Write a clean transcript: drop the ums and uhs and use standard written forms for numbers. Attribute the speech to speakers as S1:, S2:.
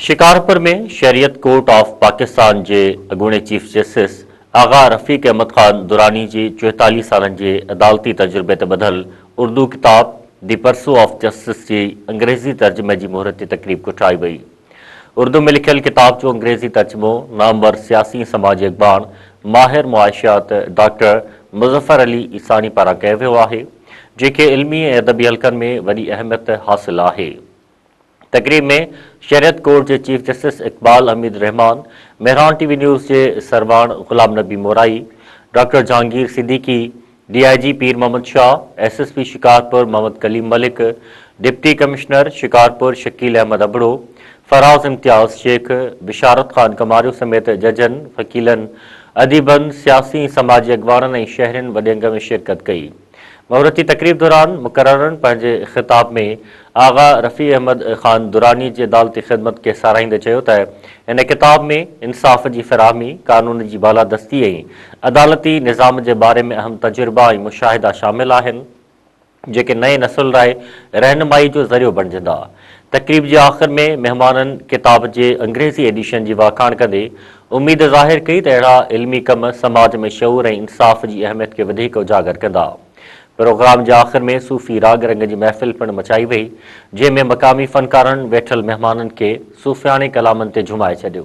S1: شڪارپور ۾ شريعت court of Pakistan جي اڳوڻي چيف جسٽس آغا رفيق احمد خان دراني جي 44 سالن جي عدالتي تجربي تي ٻڌل اردو ڪتاب the pursuit of justice جي انگريزي ترجمي جي مهورتي تقريب ڪوٺائي وئي. اردو ۾ لکيل ڪتاب جو انگريزي ترجمو نامور سياسي ۽ سماجي اڳواڻ ماهر معاشيات ڊاڪٽر مظفر علي عيساڻي پاران ڪيو ويو آهي، جنهن کي علمي ۽ ادبي حلقن ۾ وڏي اهميت حاصل آهي. تقريب ۾ شريعت ڪورٽ جي chief justice Iqbal Hameed Rehman, Mehran T V news جي سرواڻ Ghulam Nabi Morai, doctor Jahangir Siddiqui, D I G Pir Muhammad Shah, S S P Shikarpur Muhammad Kaleem Malik, deputy commissioner Shikarpur Shakeel Ahmed Abro, Faraz Imtiaz Shaikh, Basharat Khan Kamario سميت ججن، وڪيلن، اديبن، سياسي ۽ سماجي اڳواڻن ۽ شهرين وڏي انگ ۾ شرڪت ڪئي. مهورتي تقريب دوران مقررن پنهنجي خطاب ۾ آغا رفيع احمد خان دراني جي عدالتي خدمت کي ساراهيندي چيو ته هن ڪتاب ۾ انصاف جي فراهمي، قانون جي بالادستي ۽ عدالتي نظام جي باري ۾ اهم تجربا ۽ مشاهدا شامل آهن، جيڪي نئين نسل لاء رهنمائي جو ذريعو بڻجندا. تقريب جي آخر ۾ مهمانن ڪتاب جي انگريزي ايڊيشن جي واکاڻ ڪندي اميد ظاهر ڪئي ته اهڙا علمي ڪم سماج ۾ شعور ۽ انصاف جي اهميت کي وڌيڪ اجاگر ڪندا. پروگرام جي آخر ۾ صوفي راڳ رنگ جي محفل پڻ مچائي وئي، جنهن ۾ مقامي فنڪارن ويٺل مهمانن کي صوفياڻي ڪلامن تي جهومائي ڇڏيو.